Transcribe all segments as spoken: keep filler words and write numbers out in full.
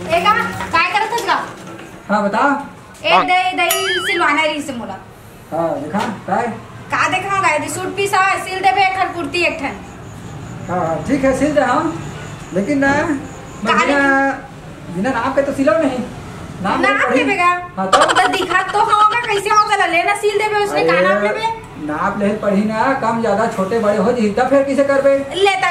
ए का, काय करत हस का? हाँ, बता। ए दे, दे, सिलवाना रही से मोला। हाँ, देखा, काय? का देखा, काय दे, सूट पीस है, सिल देबे एक ठन कुर्ती एक ठन। हाँ, हाँ, ठीक है, सिल दे हम। लेकिन ना, मैं का बिना, लेकिन? बिना नाप के तो सिलो नहीं। नाप नाप पड़ी। लेबे का? हाँ, तो? तो दिखा तो हाँ का, कैसे हो चला, ले ना सिल देबे, उसने का अरे, नाप लेबे? नाप ले पड़ी ना, कम ज्यादा छोटे बड़े हो जी, तब फिर कैसे करबे? ले त,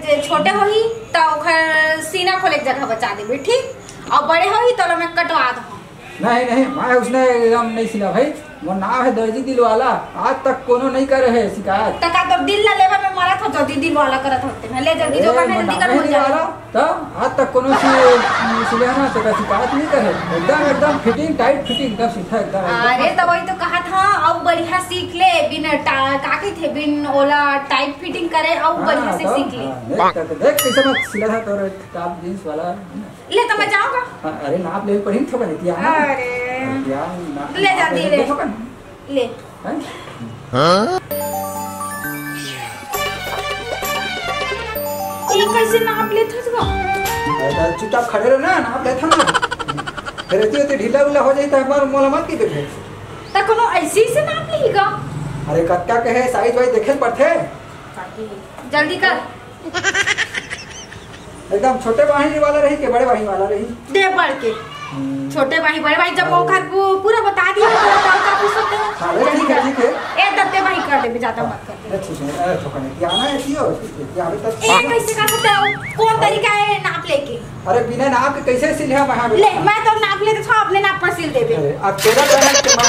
जे छोटे होही, त ओखर सीना खोले के जगह बचा देबे, ठीक? और बड़े होही, तो मैं कटवा दो। नहीं, नहीं, मैं उसने एकदम नहीं सिला भाई। मोर नाम है दर्जी दिलवाला। आज तक कोनो नहीं करे है शिकायत। त का तोर दिल ला लेबर में मरत हो, जल्दी दिलवाला करत होते। मैं ले जल्दी ए, जो कर, मैं मोर जल्दी नाम कर, है हो जाए। दिलवाला। तब आज तक कोनो सी, सिले ना तो शिकायत नहीं करे। एकदम, एकदम फिटिंग, टाइट फिटिंग, एकदम सीधा, एकदम, एकदम अरे, मस्त। तो वही तो कहा था, अब बढ़िया सीख ले, बिन टा-, का कही थे, बिन ओला टाइट फिटिंग करे, अब हाँ, बढ़िया से तो, सीख ले। हाँ, देख, देख, देख, कैसे मैं सिला था तोर टॉप जींस वाला, है ना? ले, तो मैं जाऊंगा। हाँ, अरे, नाप ले पड़ी थोकन, इतिया ना। अरे। इतिया ना, ले नाप जा, ले दे ले। थोकन। ले। हैं? ये कैसे नाप लेत हस बा? अरे, तो चुपचाप खड़े रहो ना, नाप लेत हस ना। फिर इतनी, इतनी ढीला उला हो जाई, तो हमार मोला मत की देखे। त कोनो ऐसे ही से नाप लेही का? अरे, कतका के है, साइज वाइज देखे ल पड़थे। जल्दी कर। एकदम छोटे बाही वाला रही के बड़े बाही वाला रही? दे बढ़ के। हम्म। छोटे बाही, बड़े बाही, जब हाँ। ओकर पू-, पूरा बता दिया, तो ओकर का पूछ सकते हैं? हाँ, अरे, ठीक है, ठीक है। ए, दत्ते बाही कर देबे, ज्यादा मत कर दे। अरे, ठीक है, अरे, थोड़ा नहीं, क्या ना है, क्यों? क्या अभी तक ए, कैसे कर सकते हो? कौन तरीका है नाप लेके? अरे, बिना नाप के कैसे सिलिया वहाँ पे? ले, मैं तो नाप लेते था, अपने नाप पर सिल देबे। अरे, अब तेरा तो नाप के मैं,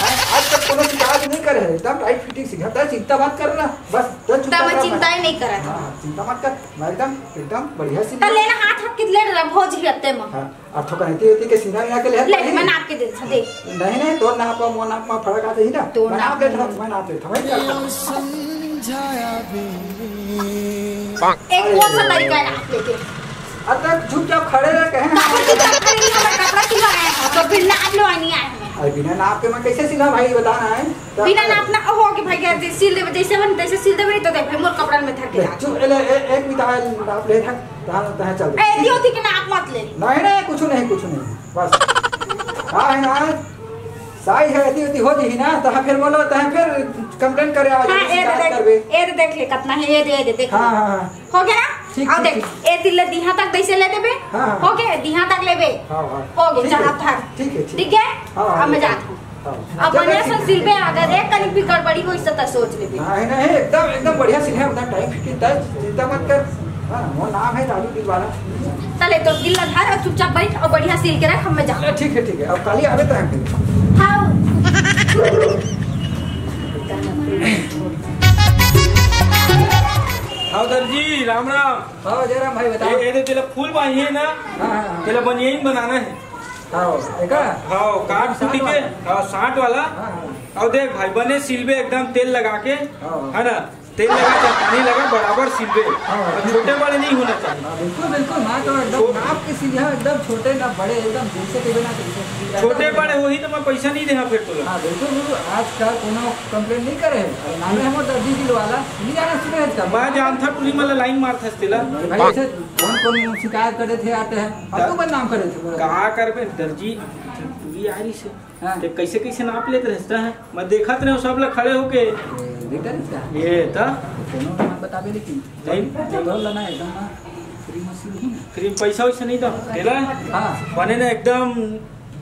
हाँ, आज तक कोनो शिकायत नहीं करे है, एकदम टाइट फिटिंग सिलिया, तब चिंता मत कर ना, बस, तब चुप तब कर मैं रहा, चिंता मैं ही नहीं करत। हाँ, चिंता मत कर। मैं एकदम, एकदम बढ़िया सी त लेना हाथ, हाथ कितले डरा भोज ही हत्ते में। हाँ, अब थोड़ा इतनी होती के सीना मिला के ले ले, पड़ी। मैं नाप के दे, दे। नहीं, नहीं, तोर नाप और मोर नाप में फर्क आ जाही ना। तोर मैं नाप नाप ले में। था, मैं नाप ले था, मैं क्या था? एक कौन सा तरीका है नाप लेके? अब तक चुपचाप खड़े रह, कहे ना। काबर चुपचाप खड़े नहीं, हमारा कपड़ा सिलवा आए हैं, तो फिर नाप लो नहीं आए हैं। अरे बिना नाप के मैं कैसे सिला भाई, बताना है। बिना नाप ना हो के भाई, जैसे सिल देबे, जैसे बन तैसे सिल देबे, नहीं तो देख भाई मोर कपड़ा में धर के ले, रख। चुप, ले, ए-, एक मिनट, आ, नाप ले, धर, तहाँ, तहाँ चल दे। ए, दियो थी कि नाप मत ले। नहीं, नहीं, कुछ नहीं, कुछ नहीं, बस। हाँ, है ना, साइज है, इतनी, इतनी हो जी ना, तो फिर बोलो, तो फिर कंप्लेंट करे, आ हाँ, जाओ, ए दे शिकायत देख, करबे। ए दे देख ले, कितना है, ए दे, ए दे, देख हाँ, ले। हाँ, हाँ। हो गया? ठीक, अब ठीक, देख, ठीक। ए तिल्ले दिहा तक दैसे ले देबे। हाँ, हाँ। हो गया, दिहा तक लेबे। हाँ, हाँ। हो गया, ठीक चल है, अब धर। ठीक है, ठीक। ठीक है? हाँ, हाँ, अब मैं ठीक है। जात हूँ। हाँ। अब जब बढ़िया तक से सिलबे, अगर एक कनिक भी गड़बड़ी होइस त सोच लेबे। नहीं, नहीं, एकदम, एकदम बढ़िया सिल है, एकदम टाइम फिटिंग है, चिंता मत कर। हाँ, वो नाम है राजू दिलवाला। चले तो दिल लगा और चुपचाप बैठ और बढ़िया सिल के रख, हम मैं जाऊँ। चलो, ठीक है, ठीक है, अब काली आवे तो हम। हाँ। हाँ, दर्जी, राम राम। हाँ, जय राम भाई, बताओ। ए, ए दे, तेला फूल बाही है ना? हाँ, हाँ, हाँ। तेला बनियाइन बनाना है। हाँ, एका? हाँ, काट साठ कुटी के, वाला। हाँ, साठ वाला। हाँ, हाँ। और देख भाई, बने सिलबे एकदम तेल लगा के, हाँ, हाँ। है ना? तेल लगा, चाहे पानी लगा, बराबर सिलबे। हाँ, हाँ, और ठीक छोटे है। बड़े नहीं होना चाहिए। हाँ, बिल्कुल, बिल्कुल, मैं तो एकदम छो-, नाप के सिलिया, एकदम छोटे ना बड़े, एकदम जैसे कहे ना तैसे। छोटे बड़े होही तो मैं पैसा नहीं देहा फिर तोला। हाँ, बिल्कुल, बिल्कुल, आज का कोनो कंप्लेंट नहीं करे है। और नाम है हमारे दर्जी दिल वाला, नहीं जाना सुबह है इसका। मैं जानता टूरी मन ला लाइन मारथस तेला। भाई, ऐसे कौन कौन शिकायत करे थे, आते हैं, और तू बदनाम करे थे पूरा। का करबे दर्जी, टूरी आ रही से। हाँ। ते कैसे कैसे नाप लेत रहता है? मैं देखत रहे सब ला खड़े होके। ए, देखता नहीं क्या? ये था। कोनो मत बताबे लेकिन। नहीं। जब तोर ला ना एकदम ना फ्री में सिल ही ना। फ्री में पैसा वैसा नहीं था। तेला? हाँ। बने ना एकदम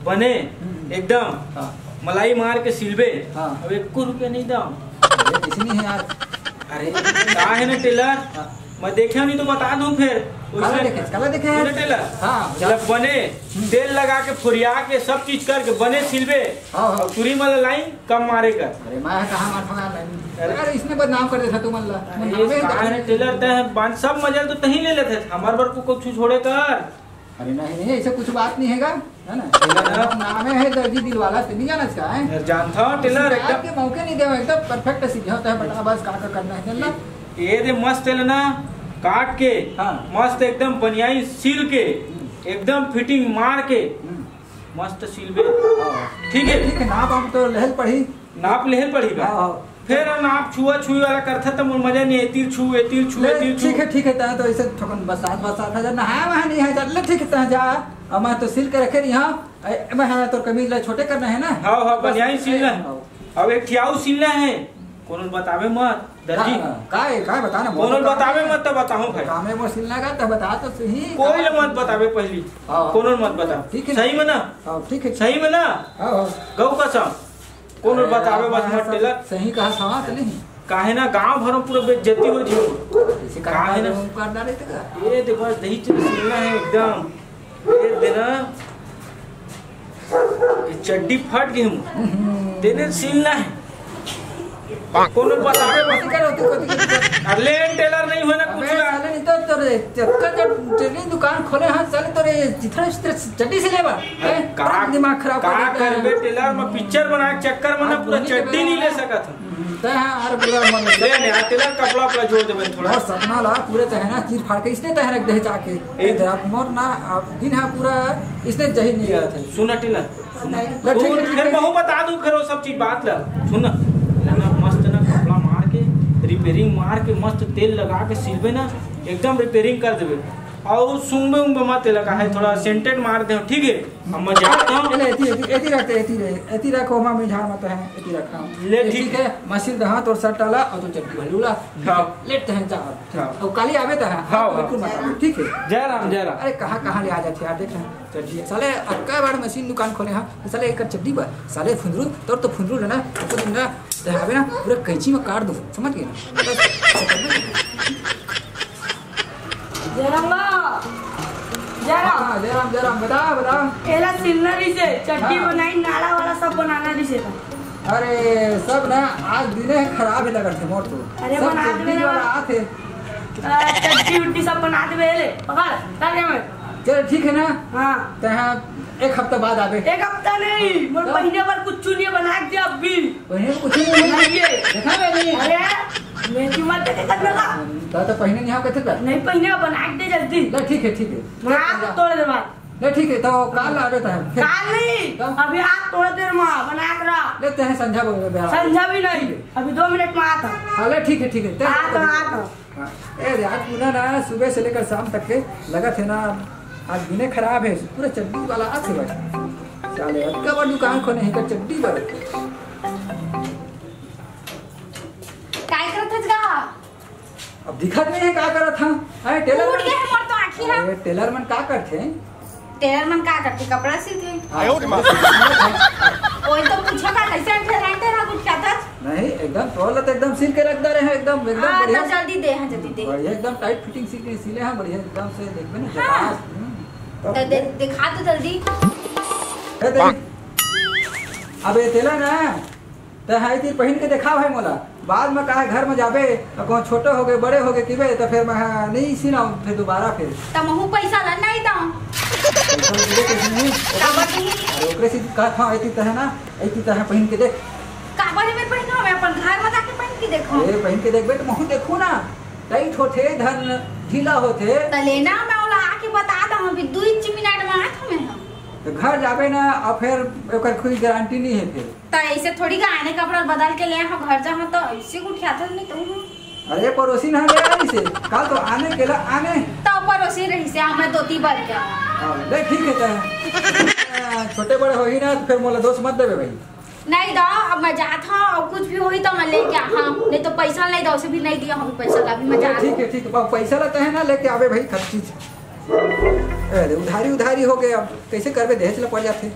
बने, हम्म। एकदम हाँ। मलाई मार के सिलबे। हाँ। अब एको रुपया नहीं दाम। अरे, किसी नहीं है यार। अरे, का है ना टेलर? हाँ। मैं देखे नहीं तो बता दूं फिर। काला उसने देखे, काला देखे। सुने टेलर? हाँ। मतलब बने, हम्म। तेल लगा के, फुरिया के, सब चीज करके बने सिलबे। हाँ, हाँ। और टूरी मन ला लाइन कम मारे कर। अरे, मैं कहाँ मार फंगा मैं? अरे। अरे, इसने बदनाम कर देता तू मन ला। अरे, नामे ये कहाँ है टेलर? तय है, बान-, सब मजल तो तहीं ले लेते। हमार बर को कुछ छोड़े कर। अरे नहीं, नहीं, ऐसा कुछ बात नहीं हैगा, है ना? टेलर है। नाम है दर्जी दिल वाला, ते नहीं जाना इसका, है? यार, जानता हूँ, टेलर शिकायत एकदम के मौके नहीं देवा, एकदम परफेक्ट सीधा होता है, बता बस का, का करना है, चल ना। ये दे मस्त है ना, काट के, हाँ। मस्त एकदम बनियाई सिल के, हम्म। एकदम फिटिंग मार के, हम्म। मस्त सिलबे। हाँ। ठीक है? ठीक है, नाप आप तो लेहल पड़ी। नाप लेहल पड़ी बा। हाँ, हाँ। फेर नाप छुआ छुई वाला करथा त मोर मजा नहीं, एतिर छू, एतिर छू, ले, एतिर छू। ठीक है, ठीक है, तैं तो ऐसे थोकन बसात बसात है, नहाया वहाया नहीं है, ले, ठीक है, तैं जा। अब मैं तो सिल के रखे रही हूँ। ए, मैं, हाँ, तोर कमीज ला छोटे करना है ना? हाँ, हाँ, बस, बनियाई सिलना है। हाँ। अब एक ठियाऊ सिलना है, कोनो ल बतावे मत, दर्जी। हाँ, हाँ, का है, का है, बता ना, कोनो ल बतावे मत, त बताहूँ भाई। कामे मोर सिलना का, त बता तो सही। कोई ल मत बतावे पहली, हाँ। कोनो ल मत बता। ठीक है ना? सही में ना? हाँ, ठीक है। सही में ना? हाँ, हाँ। गौ कसम, कोनो ल अरे, बतावे मत, हाँ, मत सब टेलर। सही कहा, साथ नहीं। काहे ना गांव भर में पूरा बेइज्जती हो जी। ऐसे काहे काहे ना? ना? कर डाले थे का? ये देखो, दही चीनी सिलना है एकदम। ये देना, ये चड्डी फट गई हम। देने सिलना है। कोनो बतावे मत। कथी कर, कथी कर, कथी कर? अरे ले टेलर नहीं हो ना कुछ अबे ना। साले नहीं तो तोरे चक्कर जब चड्डी दुकान खोले हाँ साले तोरे जितना इस तरह चड्डी सिलेबा। अरे हैं? का, पूरा दिमाग खराब का कर देता है। करबे टेलर में पिक्चर बना के चक्कर में ना हाँ, पूरा धोनी के चड्डी नहीं बेरा ले है। सकत हम। तय हाँ, अरे पूरा मन ले ने, आ टेलर कपड़ा उपड़ा जोड़ देबे थोड़ा। और सपना ला पूरे तहना चीर फाड़ के इसने तहना रख दे जाके। ए ए, तेरा मोर ना, अब दिन है पूरा इसने जही नहीं रहत है। सुना टेलर, सुना। नहीं, सुन, ठीक है, ठीक फिर है। महू बता दूं, फिर वो सब चीज बात ला। सुन ना, ला ना, मस्त ना कपड़ा मार के, रिपेयरिंग मार के, मस्त तेल लगा के सिलबे ना, एकदम रिपेयरिंग कर देबे। और सुनबे उनबे मत, तेला काहे थोड़ा सेंटेड मार दे, ठीक है? हम मजाक तो ले, एती, एती, एती रखते, एती रहे, एती रखो, माँ में झाड़ मत है, एती रखा। ले, ये ठीक ठीक है, मशीन रहा, तोर शर्ट डाला और तोर चड्डी भलूला। हाँ। लेट है, जा। हाँ। और काली आवे तो है, हाँ, बिल्कुल हाँ। मत आवे, ठीक है? जय राम, जय राम। अरे, कहाँ, कहाँ ले आ जाते यार, देख रहे हैं। चड्डी, साले, अक्का बार मशीन दुकान खोले हाँ, साले, एक चड्डी बा, साले, फुंदरू, तोर तो फुंदरू लेना, तो दिन ना, ते आवे ना, पूरा कैंची में काट दो, समझ गए ना? बस, जय राम बा। जय राम। हाँ, जय राम, जय राम। बता, बता। एला सिलना रहिसे, चड्डी हाँ। बनाई, नाड़ा वाला सब बनाना रहिसे। अरे, सब ना, आज दिने खराब ही लगत है मोर तो। अरे, सब बना चड्डी देबे वाला ना। आत है। आ, चड्डी उड्डी सब बना देबे, ले, पकड़, कर दे मैं। चल, ठीक है ना? हाँ। ते हाँ, एक हफ्ता बाद आबे। एक हफ्ता नहीं, मोर तो? महीने भर कुछ नहीं बना के दे अभी। पहिने कुछ नहीं है। नहीं है। देखा मैंने। अरे, मैं क्यों मत देखे करने का? तो, तो पहिने नहीं हो, कैसे कर? नहीं पहिने, बना के दे जल्दी। ले, ठीक है, ठीक है। मैं हाथ तोड़ दे भाई। ले, ठीक है, तो काल आ जाता है। फिर काल नहीं, तो? अभी हाथ तोड़ दे माँ, बना के रख। लेते हैं संझा को, बेरा। संझा भी नहीं, ठीक है। अभी दो मिनट में आता। हाँ, ले, ठीक है, ठीक है, चल, हाँ, तो, ठीक है। हाँ, तो। हाँ। ए, आज पूरा ना सुबह से लेकर शाम तक के लगत है ना, आज दिने खराब है, पूरा चड्डी वाला आत है भाई। साले, अतका बड़ दुकान खोले हैं, का चड्डी बर। काय करत हस गा? अब दिखत नहीं है का करत हम? अरे, टेलर टूट मन गए हैं मोर तो आँखी हा। अरे, टेलर मन का करथे? टेलर मन का करथे? कपड़ा सिलथे। हाँ, आयो रे माँ। ओए तो पूछो का, कैसे अंठे रंटे रहा कुछ क्या था? नहीं, एकदम तोर ला तो एकदम सिल के रख दे रहे हैं, एकदम, एकदम हाँ, बढ़िया। तो जल्दी दे, हाँ, जल्दी दे। बढ़िया, एकदम टाइट फिटिंग सिल के सिले हैं, बढ़िया एकदम से देखबे ना, हाँ। झकास। हम्म, तो तो दे, दे। दिखा तो जल्दी। ए, दे। अब ये तेला ना, ते हाई तीर पहिन के देखा भाई मोला, बाद में कहा घर में जाबे, तो कौन छोटे हो गए, बड़े हो गए, किबे, तो फिर मैं हाँ, नहीं सिलाऊं फिर दोबारा फिर। त महू पैसा ला नहीं दऊं। पैसा नहीं दे, कैसे नहीं? काबर नहीं? अरे, ओकरे से कहा था, ऐती तह ना, ऐती तह पहिन के देख। काबर में पहिनो, मैं अपन घर में जाके पहिन के देखो। अरे, पहिन के देखबे तो महू देखू ना, टाइट होथे, धन ढीला होथे। त लेना, मैं ओला आके बता दऊं, अभी दू इंच मिनट में आत हूँ मैं। तो घर जाबे ना, और फिर ओकर कोई गारंटी नहीं है फिर। त ऐसे थोड़ी का आने कपड़ा बदल के ले हो घर जाओ, तो ऐसे कुछ ख्याल नहीं तो हूँ। अरे, पड़ोसी ना ले आई से, कल तो आने के ला आने। तो पड़ोसी रही से, हमें धोती बन गया। हाँ, ले ठीक है, तो छोटे बड़े होही ना, तो फिर मोला दोष मत देबे भाई। नहीं दो, अब मैं जात हूँ, और कुछ भी होही तो मैं लेके आ, हाँ, नहीं तो पैसा नहीं दो, उसे भी नहीं दिया हूँ पैसा का, अभी मैं जात ठीक हूँ। है, ठीक है, अब पैसा लेते हैं ना, लेके आवे भाई, हर चीज। अरे, उधारी, उधारी हो गए, अब कैसे करबे, दहेज ला पड़ जाते।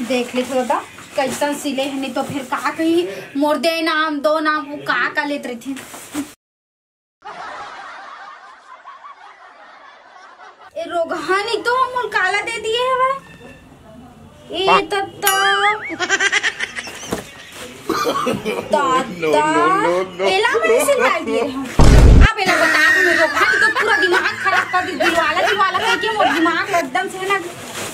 देख ले थोड़ा, कैसन सिले है, नहीं तो फिर का कही, मोर दे नाम, दो नाम, वो का का लेत रही। ए रोगहानी तो मोर काला दे दिए हवे। ए तत्ता। दादा। एला मैंने सिलवाई दिए हम। अब एला बता, तुम्हें रोगहानी तो पूरा दिमाग खराब कर दी, दिलवाला, दिलवाला करके मोर दिमाग एकदम से ना,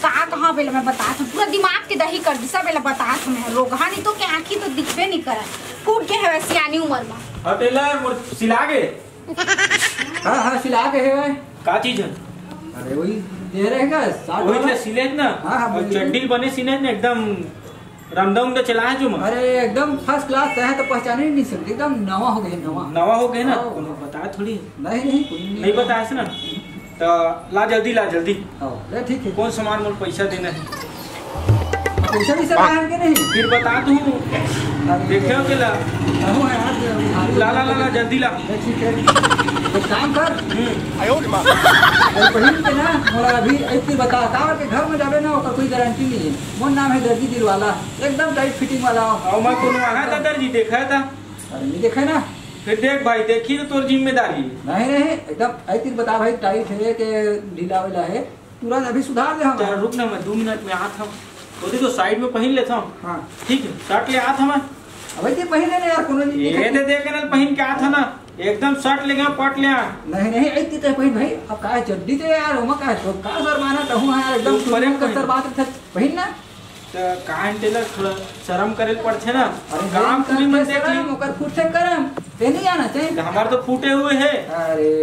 कहाँ, कहाँ पे मैं बता था, पूरा दिमाग के दही कर दी सब, एला बता था मैं, रोगहानी तो के आँखी तो दिखबे नहीं करे, फूट के है सियानी उम्र में। अब एला मोर सिला गे। हाँ, हाँ, सिला के है। का चीज है? अरे, वही दे रहे हैं क्या? साठ वही वाला? ले सिले ना। हाँ, हाँ, और वही। चड्डी बने सिले ना एकदम। रमदा उमदा चला है जो मैं। अरे, एकदम फर्स्ट क्लास है, तो पहचाने ही नहीं सकते, एकदम नवा हो गए, नवा। नवा हो गए ना, हाँ। कोनो बताया थोड़ी। नहीं, नहीं, कोई नहीं। नहीं बताया से ना। तो ला जल्दी, ला जल्दी। हाँ, ले, ठीक है। कौन सामान मोर पैसा देना है? पैसा भी सब आए के नहीं? फिर बता दूँ। अरे। देखे हो के ला? हाँ, यार, उधारी ला, ला, ला, ला, जल्दी ला। ले, ठीक है। एक काम कर। हम्म। अरे, बहिन के ना, मोला अभी एक चीज बता, काबर के घर में जाबे ना, ओकर कोई गारंटी नहीं है। मोर नाम है दर्जी दिल वाला, एकदम टाइट फिटिंग वाला। और मैं कोनो आहा था दर्जी, देखा था? अरे, नहीं देखा है ना? फिर देख भाई, देखी तो तोर जिम्मेदारी। नहीं, नहीं, एकदम ऐ तीर बता भाई, टाइट है के ढीला वाला है, तुरंत अभी सुधार दे हम। चल रुक ना, मैं दो मिनट में आत हूँ। वो दे तो साइड में पहन लेता हूँ। हाँ। ठीक है, शर्ट ले आत हूँ मैं। अबे ते पहन ले ना यार, कोनो नहीं ये दिक्कत। दे दे के ना पहन के आत है ना, एकदम शर्ट ले गया, पट ले आ। नहीं, नहीं, ऐ तीर तो पहन भाई, अब का है, चड्डी तो यार, ओमा का है, तो का शर्माना, तहूँ है यार, एकदम ऊपर एक शुरू में पहन। सर बात थे, पहन ना। तो कहाँ है टेलर, थोड़ा शर्म करे पड़थे ना। अरे काम नहीं पूरी मन करते देख ली। शर्म, ओकर फूटे करम, ते नहीं आना चाहिए। तो हमारे तो फूटे हुए हैं। अरे।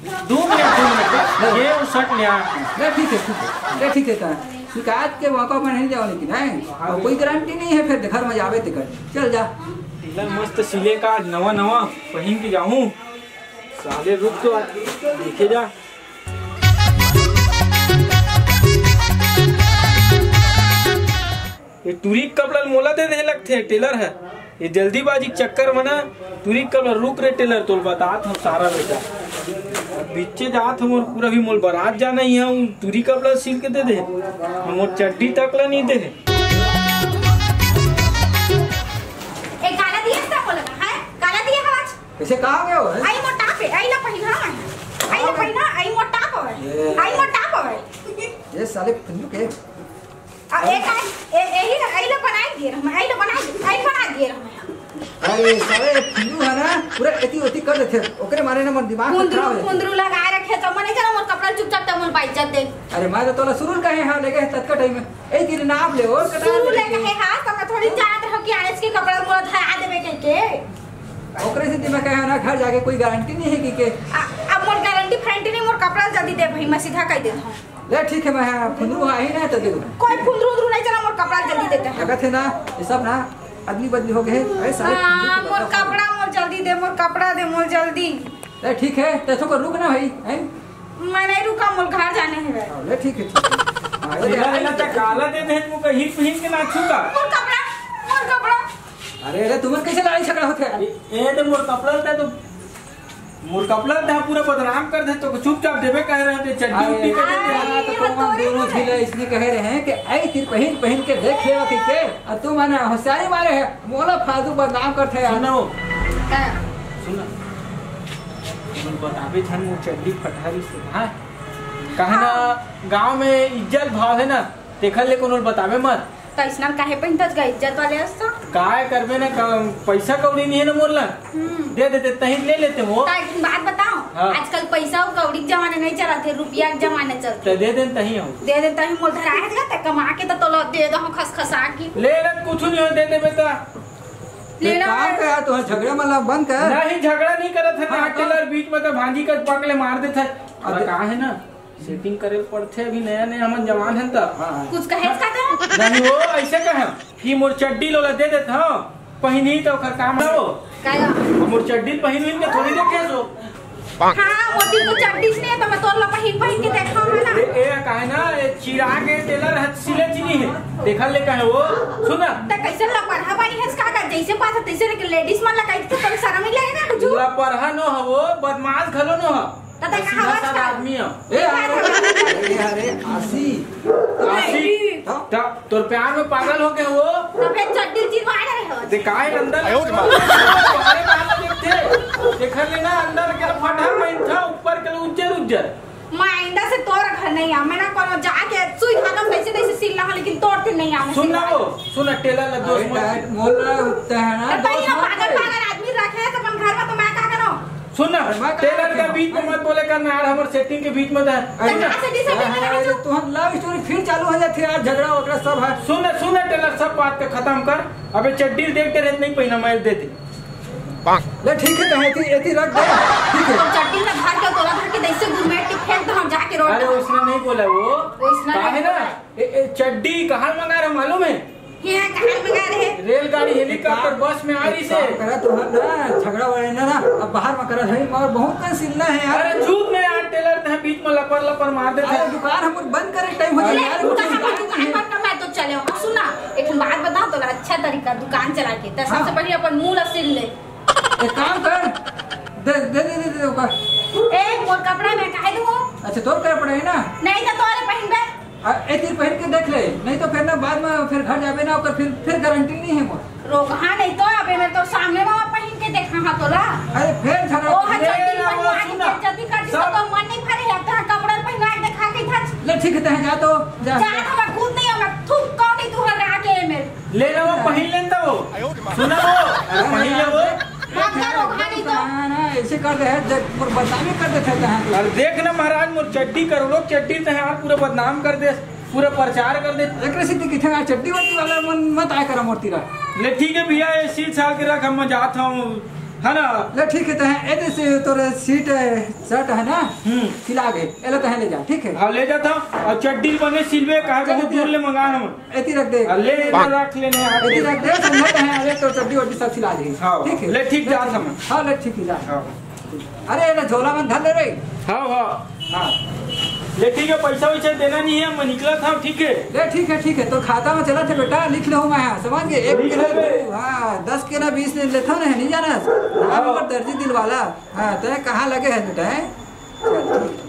दो मिनट, दो मिनट, ये वो शर्ट ले आ। ले ठीक है, ठीक है, ले ठीक है, कहा शिकायत के मौका पर नहीं जाओ, लेकिन है और कोई गारंटी नहीं है, फिर घर में जावे ते कर चल जा। टेलर मस्त सिले का नवा नवा पहन के जाऊँ। साले रुक तो, देखे जा। ये टूरी के कपड़ा ल मोला दे दे लगथे टेलर है। ये जल्दीबाजी के चक्कर में ना टूरी के कपड़ा, रुक रे टेलर, तोल बतात हम सारा बेटा। अब बीचे जात हम और पूरा भी मोल बारात जाना ही है, उन टूरी कपड़ा सिल के दे दे। हम और चड्डी तक ला नहीं दे। ए, काला दिया सब बोला ना, हैं? काला दिया है आज? कैसे कहाँ गए हो, हैं? आई मोटा पे, आई ला पहिना है। आई ला पहिना, आई मोटा पे। ये। आई मोटा पे। ये साले फुल्लू के। अब एक आई, ए, यही ना, आई ला बनाई दिए रहम, आई ला बनाई, आई बना दिए रहम। अरे साले फुल्लू है ना, पूरा एती ओती कर देथे। ओकरे मारे ना मोर दिमाग कुंदरू, खराब है। कुंदरू लगा रखे तो मने चलो मोर कपड़ा चुपचाप तब मोर बाइज्जत दे। अरे मैं तो तोला सुरुल कहे हाँ लेके ततका टाइम में। ए, तेरे नाप ले और कटा शुरू ले। ले कहे, हाँ, तो मैं थोड़ी जानत रहूं कि आयस के कपड़ा मोला धरा देवे के, के। ओकरे से मैं कहे ना, घर जाके कोई गारंटी नहीं है कि, के। आ, अब मोर गारंटी फारंटी नहीं, मोर कपड़ा जल्दी दे भाई, मैं सीधा कह देत हूँ। ले, ठीक है, मैं हाँ, फुंदरू आई ना तो दे दूँ। कोई फुंदरू उंदरू नहीं चला, मोर कपड़ा जल्दी देते हैं। लगत है ना, ये सब ना अदली बदली हो गए हैं। अरे साले हाँ, फुंदरू के मोर कपड़ा। कपड़ा मोर जल्दी दे, मोर कपड़ा दे मोर जल्दी। ले, ठीक है, ते थोड़ा रुक ना भाई, हैं? मैं नहीं रुका, मोर घर जाने है। हाँ, ले, ठीक है, ठीक है। हाँ, ये ढीला देख, ढीला तक काला दे दे, मुँह कहीं पहन के ना छूटा। मोर कपड़ा, मोर कपड़ा। अरे, अरे, तुम्हें कैसे लड़ाई झगड़ा होता है? ए, ए, तो मोर कपड़ा था तो, मोर कपड़ा था, पूरा बदनाम कर दे, तो चुपचाप देवे कह रहे थे, चड्डी अरे, उड्डी कर देते हैं। हाँ, तो ये तुम तो दोनों है। झीला इसने कह रहे हैं कि आई तीर पहन, पहन के देख लेवा कि के, और तुम है ना होशियारी मारे है, मोला फालतू बदनाम करते हैं। सुन ना वो। हाँ। सुन ना। तुम बताबे झन मोर चड्डी फटहारी से, हाँ? कहे ना, गांव में इज्जत भाव है ना, तेखर ले कोनो ल बताबे मत। त अइसना काहे पहिनथस गा, इज्जत वाले अस त? काय करबे ना, क-, पैसा कौड़ी नहीं है ना मोर ला। हम्म। दे देते, तहीं ले लेते वो। त एक ठन बात बताओ, हाँ। आजकल पैसा अउ कौड़ी के जमाना नहीं चलत हे, रुपया के जमाना चलत हे। त दे दे तहीं हम। दे दे तहीं मोर धरा है गा, त कमा के त तोला दे दो खसखसा के। ले ले, कुछ नहीं हो, दे देबे त। लेना काम है। का यार, तुम्हारा झगड़ा मतलब बंद कर। नहीं, झगड़ा नहीं करत है, हाँ, ना तो? टेलर बीच में तो भांजी का पकड़ ले मार देता है। अब अरे। का है ना, सेटिंग करे पड़थे, अभी नया नया हमन जवान हन त। हाँ, हाँ। कुछ कहेच का त? नहीं वो, ऐसे कहे कि मोर चड्डी लोला दे देत हव, पहिनी त ओकर काम ना हो। काया? मोर चड्डी पहिन उहिन के थोड़ी देखे सो। हाँ, मोती तो चड्डी से नहीं, तो मैं तोर ला पहिन पहिन के देखा हूँ ना। ए, ए, काहे ना, ए, चिराग के टेलर हथ सिले चीनी है। देखा ले काहे वो? सुन ना। त कैसे लपरहा बानी हस का, का जैसे बात है तैसे लेके लेडीज मन ला कही तो तोर शर्म नहीं लगे ना कुछ? लपरहा नो हो, बदमाश घलो नो हो। त तै सीधा कहावत साधा का? आदमी हो। ए, अरे, अरे, आशी। आशी? नहीं। त तोर प्यार में पागल हो गए वो। त फिर चड्डी चिरवा रहे हो। ते काय अंदर आयो रे माँ। बाहर बाहर देखते। देखा ले ना, अंदर के फटा में था, ऊपर के उज्जर उज्जर। मैं आइंदा से तोर घर नहीं आ, मैं ना कोनो जाके सुई धागा में कैसे कैसे सिलना हो, लेकिन तोर से नहीं आना सुन ना सिलवा। वो, सुन ना, टेलर ला दोस्त अरे मत। टाइट मोल रहा होता है ना, तो दोस्त ये मत पागल करे। पागल आदमी रखे हैं तो अपन घर में, तो मैं क्या करूँ? सुन ना, अरे मैं कहाँ टेलर के रखे बीच में हूँ? मत बोले करना यार, हमारे सेटिंग के बीच में तो है। अरे सुन ना, कहाँ से डिसाइड करना है अरे जो? तो हम लव स्टोरी फिर चालू हो जाती है यार, झगड़ा वगड़ा सब है। सुन ना, सुन ना टेलर, सब बात का खत्म कर। अबे चड्डी देख के रेत नहीं पहिना, मैं दे दे। ले ठीक है, कहे थी, एती रख दे। ठीक है। तो चड्डी में भर के तोला भर के दैसे गुरमेट के फेंक दो, हम जाके रोड अरे पे। उसने नहीं बोला वो। वो इसने कहा नहीं है ना, बोला। ए, ए, चड्डी कहाँ मंगा रहा मालूम है? ये कहाँ मंगा रहे? रेलगाड़ी, हेलीकॉप्टर, बस में आ रही से। एक काम करा, तुहर ना झगड़ा वगड़ा ना, ना, अब बाहर में करा भाई, मगर बहुत कन सिलना है यार। अरे चुप ना यार, टेलर तैं बीच में लपर लपर मार देथे। अरे दुकान हमर बंद करे टाइम हो जाए अरे यार, तू कुछ कहाँ दुकान पर, दुकान पर मैं तो चले हूँ। अब सुना, एक ठन बात बताओ तो, अच्छा तरीका दुकान चला के, तो सबसे हाँ। पहले अपन मुंह ला सिल ले। एक काम कर, दे दे दे दे, दे ओकर। ए, मोर कपड़ा मैं काहे दूँ? अच्छा, तोर कपड़ा है ना? नहीं तो तोरे पहनबे। आ, ए तीर पहन के देख ले, नहीं तो फिर ना बाद में फिर घर जाबे ना, ओकर फिर फिर गारंटी नहीं है मोर। रोकहा नहीं तो अबे मैं तो सामने में पहन के देखा हाँ तोला। अरे फिर झगड़ा ओ हाँ, ए, चड्डी ना, पहनवा सुन ना। के जल्दी कर दी सब तो मन नहीं भरे है, तो हाँ, कपड़ा पहनवा के देखा के था। ले ठीक है, तैं जा तो जा। जा तो मैं खुद नहीं हूँ, मैं थूक कौन नहीं तू हर आके में। ले लो, वो पहन लेन दो। सुना वो, अरे पहन ले वो। मत करो, खाली तो। ना, ना, ऐसे कर दे है, जब मोर बदनामी कर देथे तहाँ। अरे देख ना महाराज, मोर चड्डी करोड़ों चड्डी तहाँ पूरा बदनाम कर दे, पूरा प्रचार कर दे। एकरे सेती किथे ना चड्डी वड्डी वाला मन मत आय करा मोर तीरा। ले ठीक है भैया, ये सीट साल के रख, हम जात हूँ, है ना? ले ठीक है, तहाँ ए दे से तोर सीट है, शर्ट है ना? हम्म। सिला गए, एला तहाँ ले जा, ठीक है? हाँ, ले जाता हूँ। और चड्डी बने सिलवे, काहे चल, बहुत चल। दूर ले मंगा हम। एती रख दे। आ, ले, ले, रख लेने यार। एती रख दे, समझत है, अरे तो चड्डी वड्डी सब सिला देही। हाँ, ठीक है? ले, ठीक जात हम। हाँ, ले, ठीक है, जा। हाँ। अरे, एला झोला में धर ले रे। हाँ, हाँ। हाँ। ले, ठीक है, पैसा वैसा देना नहीं है, मैं निकला था, ठीक है? ले, ठीक है, ठीक है, तो खाता में चला थे बेटा, लिख ले हूँ मैं, हाँ, समझ गए? एक लिख किलो ले बे। दू, हाँ, दस के ना बीस ले लेता हूँ ना, नहीं जाना? हाँ, हाँ। नंबर दर्जी दिल वाला। हाँ, तो ये कहाँ लगे है बेटा, हैं? चल, ठीक।